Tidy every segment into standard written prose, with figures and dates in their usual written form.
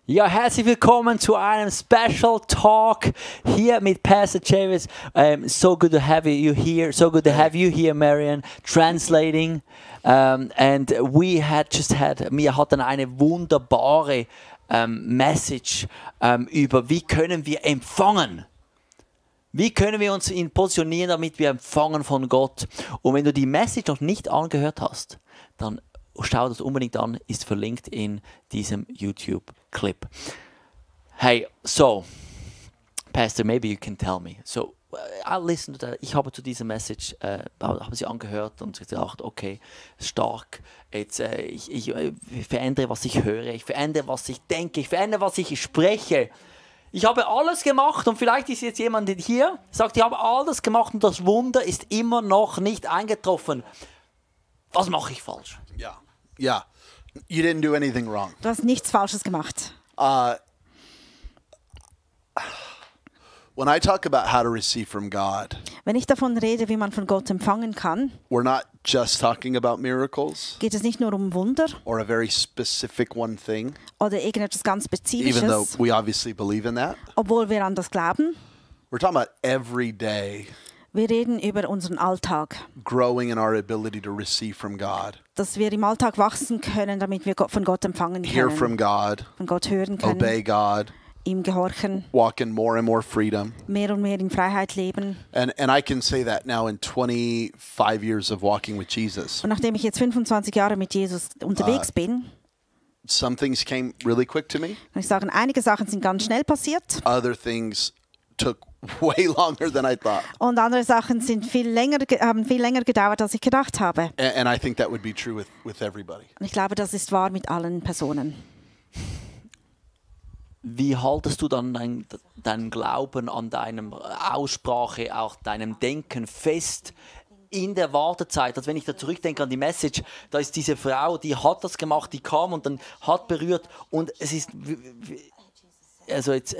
Ja, herzlich willkommen zu einem Special Talk hier mit Pastor Chavez. So good to have you here. So good to have you here, Marian, translating. And wir hatten eine wunderbare Message über, wie können wir empfangen. Wie können wir uns positionieren, damit wir empfangen von Gott? Und wenn du die Message noch nicht angehört hast, dann schau das unbedingt an, ist verlinkt in diesem YouTube-Clip. Hey, so, Pastor, maybe you can tell me. So, I listened to that. Ich habe zu dieser Message, habe sie angehört und gedacht, okay, stark. Jetzt, ich verändere, was ich höre, ich verändere, was ich denke, ich verändere, was ich spreche. Ich habe alles gemacht und vielleicht ist jetzt jemand hier, sagt, ich habe alles gemacht und das Wunder ist immer noch nicht eingetroffen. Was mache ich falsch? Yeah. You didn't do anything wrong. Du hast nichts Falsches gemacht. When I talk about how to receive from God, Wenn ich davon rede, wie man von Gott empfangen kann, we're not just talking about miracles geht es nicht nur um Wunder or a very specific one thing, oder irgendetwas ganz even though Spezifisches, we obviously believe in that. obwohl wir an das glauben. We're talking about every day Wir reden über unseren Alltag, growing in our ability to receive from God, dass wir im Alltag wachsen können, damit wir von Gott empfangen hear from können, God, von Gott hören obey können, God, ihm gehorchen, walk in more and more freedom. mehr und mehr in Freiheit leben. And I can say that now in 25 years of walking with Jesus. Und nachdem ich jetzt 25 Jahre mit Jesus unterwegs bin, Some things came really quick to me. kann ich sagen, einige Sachen sind ganz schnell passiert Other things took way longer than I thought. und andere Sachen sind haben viel länger gedauert, als ich gedacht habe. And I think that would be true with everybody. Und ich glaube, das ist wahr mit allen Personen. Wie haltest du dann deinen Glauben an deinem Aussprache, auch deinem Denken fest in der Wartezeit? Also wenn ich da zurückdenke an die Message, da ist diese Frau, die hat das gemacht, die kam und dann hat berührt und es ist, also jetzt,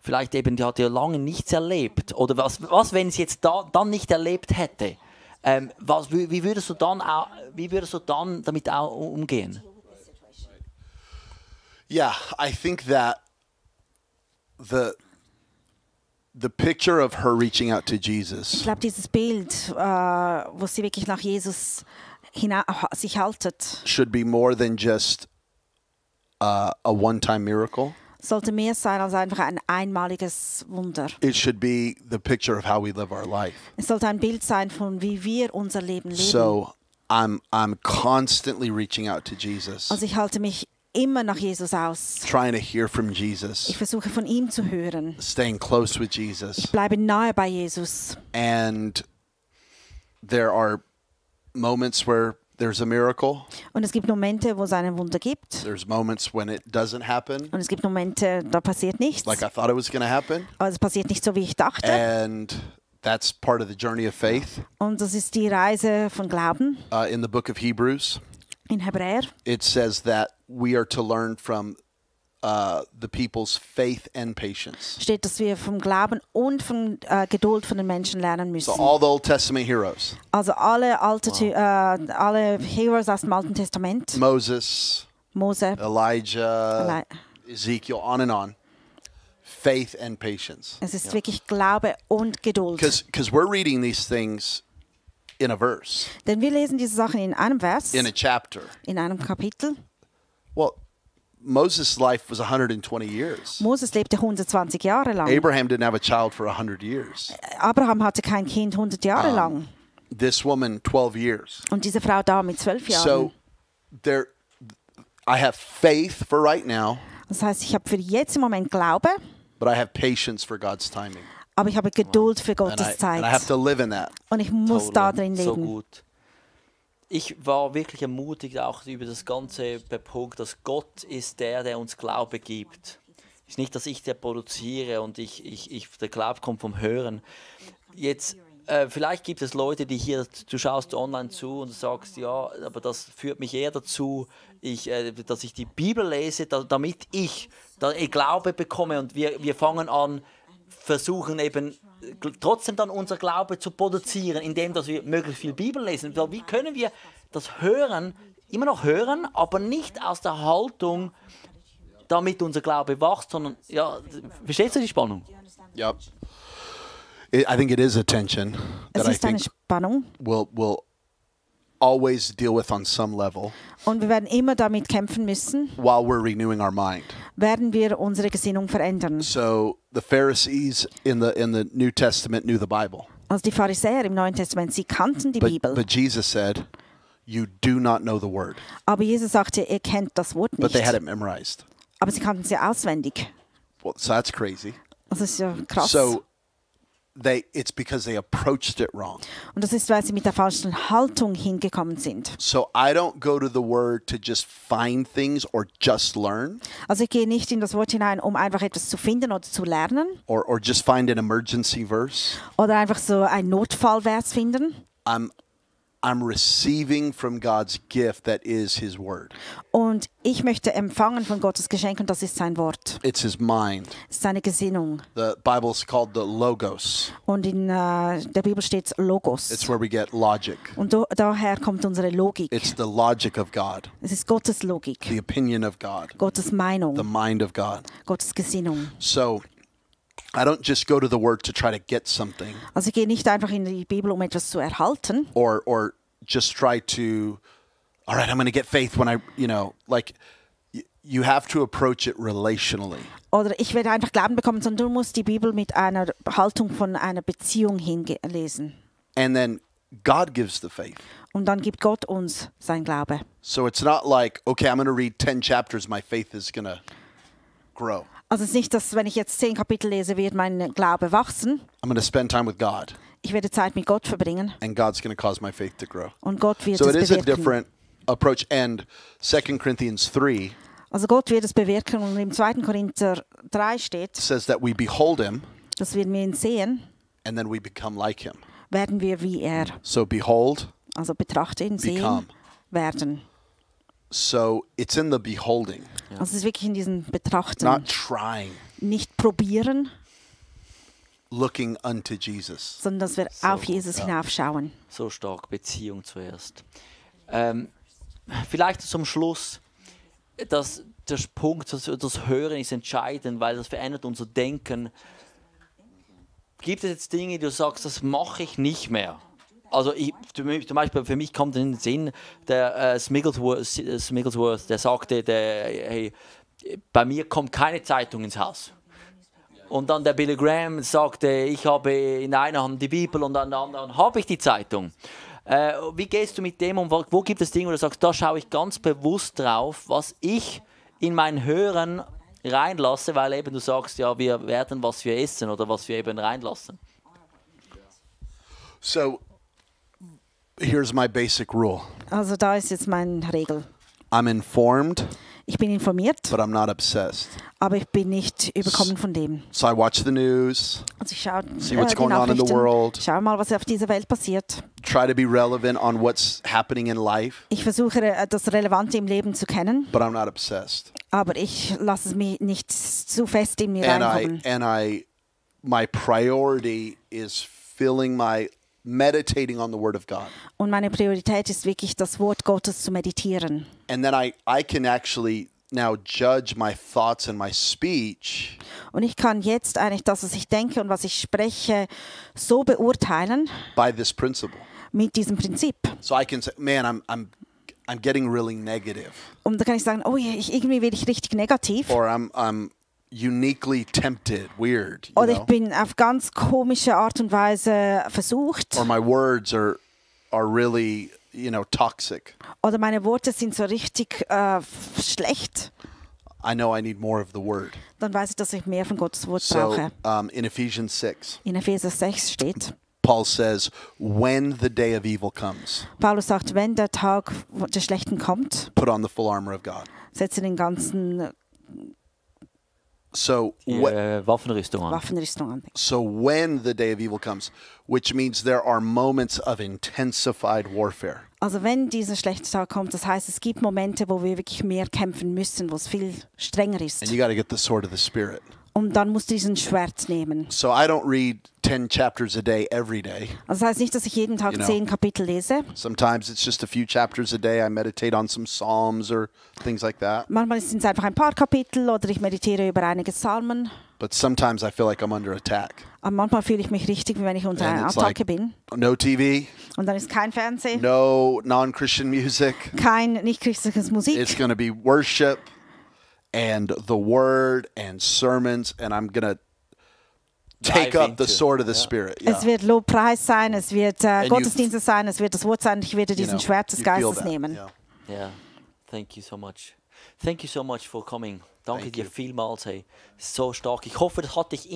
vielleicht eben, die hat ja lange nichts erlebt. Oder was wenn sie jetzt dann nicht erlebt hätte? Wie würdest du dann damit auch umgehen? Yeah, I think that the picture of her reaching out to Ich Jesus glaube, dieses Bild, wo sie wirklich nach Jesus sich haltet, should be more than just a one-time miracle. sollte mehr sein als einfach ein einmaliges Wunder. It should be the picture of how we live our life. Es sollte ein Bild sein von wie wir unser Leben leben. So I'm constantly reaching out to Jesus, Also ich halte mich immer nach Jesus aus. trying to hear from Ich Jesus, versuche von ihm zu hören. staying close with Jesus. Ich bleibe nahe bei Jesus. And there are moments where there's a miracle. Und es gibt Momente, wo es ein Wunder gibt. There's moments when it doesn't happen, Und es gibt Momente, da passiert nichts. like I thought it was going to happen. Aber es passiert nicht so, wie ich dachte. And that's part of the journey of faith. Und das ist die Reise von Glauben In the book of Hebrews, in Hebräer. it says that we are to learn from the people's faith and patience. Steht, dass wir vom Glauben und von Geduld von den Menschen lernen müssen. So all the Old Testament heroes, Also alle Heroes aus dem Alten Testament, Moses, Mose, Elijah, Ezekiel, on and on, faith and patience. es ist wirklich Glaube und Geduld. Because we're reading these things in a verse, Denn wir lesen diese Sachen in einem Vers, in a chapter. in einem Kapitel. Well, Moses' life was 120 years. Moses lebte 120 Jahre lang. Abraham didn't have a child for 100 years. Abraham hatte kein Kind 100 Jahre lang. This woman, 12 years. Und diese Frau da mit 12 Jahren. So I have faith for right now, Das heißt, ich habe für jetzt im Moment Glaube, but I have patience for God's timing. aber ich habe Geduld für And Gottes I have Zeit. to live in that. Und ich muss da drin So leben. gut. Ich war wirklich ermutigt auch über das ganze Punkt, dass Gott ist der uns Glaube gibt. Es ist nicht, dass ich der produziere und der Glaube kommt vom Hören. Jetzt, vielleicht gibt es Leute, die hier, du schaust online zu und sagst, ja, aber das führt mich eher dazu, dass ich die Bibel lese, damit ich Glaube bekomme und wir fangen an, versuchen eben trotzdem dann unser Glaube zu produzieren, indem dass wir möglichst viel Bibel lesen. Wie können wir das Hören immer noch hören, aber nicht aus der Haltung, damit unser Glaube wächst, sondern, ja, verstehst du die Spannung? Yep. I think it is a tension Es that I ist eine think Spannung we'll always deal with on some level und wir werden immer damit kämpfen müssen, while we're renewing our mind. werden wir unsere Gesinnung verändern. So the Pharisees in the New Testament knew the Bible, Also die Pharisäer im Neuen Testament, sie kannten die Bibel. but Jesus said, "You do not know the word," Aber Jesus sagte, ihr kennt das Wort but they had nicht. it memorized. Aber sie kannten sie auswendig. Well, so that's crazy. Das ist ja krass. So it's because they approached it wrong. Und das ist, weil sie mit der falschen Haltung hingekommen sind. So I don't go to the word to just find things or just learn Also ich gehe nicht in das Wort hinein, um einfach etwas zu finden oder zu lernen or just find an emergency verse. oder einfach so ein Notfallvers finden. I'm receiving from God's gift that is his word. Und ich möchte empfangen von Gottes Geschenk und das ist sein Wort. It's his mind. Es ist seine Gesinnung. The Bible's called the Logos. Und in der Bibel steht Logos. It's where we get logic. Und daher kommt unsere Logik. It's the logic of God, Es ist Gottes Logik, the opinion of God, Gottes Meinung, the mind of God. Gottes Gesinnung. So I don't just go to the word to try to get something Also ich gehe nicht einfach in die Bibel, um etwas zu erhalten. or just try to, all right, I'm going to get faith when you have to approach it relationally. Oder ich werde einfach Glauben bekommen, sondern du musst die Bibel mit einer Haltung von einer Beziehung hinlesen. And then God gives the faith. Und dann gibt Gott uns sein Glaube. So it's not like, okay, I'm going to read 10 chapters, my faith is going to grow. Also es ist nicht, dass wenn ich jetzt 10 Kapitel lese, wird mein Glaube wachsen. I'm going to spend time with God, Ich werde Zeit mit Gott verbringen and God's going to cause my faith to grow. und Gott wird So it es is a bewirken. different approach. And 2 Corinthians 3 Also Gott wird es bewirken und im 2. Korinther 3 steht, says that we behold him, dass wir ihn sehen, and then we become like him. werden wir wie er. So behold, Also betrachte ihn, sehen, Become. werden. so it's in the beholding, Also es ist wirklich in diesem Betrachten. not trying, Nicht probieren, looking unto Jesus. sondern dass wir auf Jesus hinaufschauen. So stark, Beziehung zuerst. Vielleicht zum Schluss, dass der Punkt, das Hören ist entscheidend, weil das verändert unser Denken. Gibt es jetzt Dinge, die du sagst, das mache ich nicht mehr? Also zum Beispiel für mich kommt in den Sinn, der Smigglesworth, der sagte, hey, bei mir kommt keine Zeitung ins Haus. Und dann der Billy Graham sagte, ich habe in einer Hand die Bibel und an der anderen habe ich die Zeitung. Wie gehst du mit dem um? Wo gibt es Dinge, wo du sagst, da schaue ich ganz bewusst drauf, was ich in mein Hören reinlasse, weil eben du sagst, ja, wir werden, was wir essen oder was wir eben reinlassen. So here's my basic rule. Also da ist jetzt meine Regel. I'm informed, Ich bin informiert, but I'm not obsessed. aber ich bin nicht überkommen von dem. So I watch the news, Also ich schaue See what's die going on in the Nachrichten, world. schaue mal, was auf dieser Welt passiert. try to be relevant on what's happening in life, Ich versuche, das Relevante im Leben zu kennen, but I'm not obsessed. aber ich lasse es mir nicht zu fest in mir And reinkommen. my priority is meditating on the Word of God. Und meine Priorität ist wirklich, das Wort Gottes zu meditieren. And then I can actually now judge my thoughts and my speech Und ich kann jetzt eigentlich das, was ich denke und was ich spreche, so beurteilen by this principle. mit diesem Prinzip. So I can say, man, I'm getting really negative, Und da kann ich sagen, oh ja, irgendwie werde ich richtig negativ. or I'm uniquely tempted, weird, you Oder ich know? bin auf ganz komische Art und Weise versucht. Or my words are really, toxic. Oder meine Worte sind so richtig schlecht. I know I need more of the Word. Dann weiß ich, dass ich mehr von Gottes Wort So brauche. in Ephesians 6, In Epheser 6 steht, Paul says, when the day of evil comes, Paulus sagt, wenn der Tag des Schlechten kommt, put on the full armor of God. setze den ganzen So Die Waffenrüstung an. Waffenrüstung an. So when the day of evil comes, which means there are moments of intensified warfare. Also wenn dieser schlechte Tag kommt, das heißt, es gibt Momente, wo wir wirklich mehr kämpfen müssen, wo es viel strenger ist. And you got to get the sword of the Spirit. Und dann musst du diesen Schwert nehmen. So I don't read 10 chapters a day every day. Also das heißt nicht, dass ich jeden Tag 10 Kapitel lese. Sometimes it's just a few chapters a day. I meditate on some psalms or things like that. Manchmal sind es einfach ein paar Kapitel oder ich meditiere über einige Psalmen. But sometimes I feel like I'm under attack. Aber manchmal fühle ich mich richtig, wie wenn ich unter And einer it's Attacke like bin. no TV, Und dann ist kein Fernsehen, no non-Christian music. kein nicht-christliches Musik. It's going to be worship and the word and sermons, and I'm going to take Dive up the into, sword of the yeah. Spirit. Es wird Lobpreis sein, es wird you- Gottesdienste sein, es wird das Wort sein. Ich werde diesen Schwert des you feel Geistes that, nehmen. yeah. Yeah, thank you so much. Thank you so much for coming. Danke Thank dir you. vielmals. Hey. So stark. Ich hoffe, das hat dich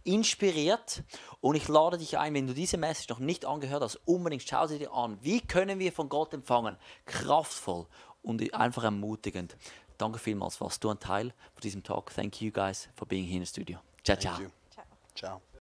inspiriert. Und ich lade dich ein, wenn du diese Message noch nicht angehört hast, unbedingt schau sie dir an. Wie können wir von Gott empfangen? Kraftvoll und einfach ermutigend. Danke vielmals, warst du ein Teil von diesem Talk. Thank you guys for being here in the studio. Ciao, ciao. Thank you. Ciao.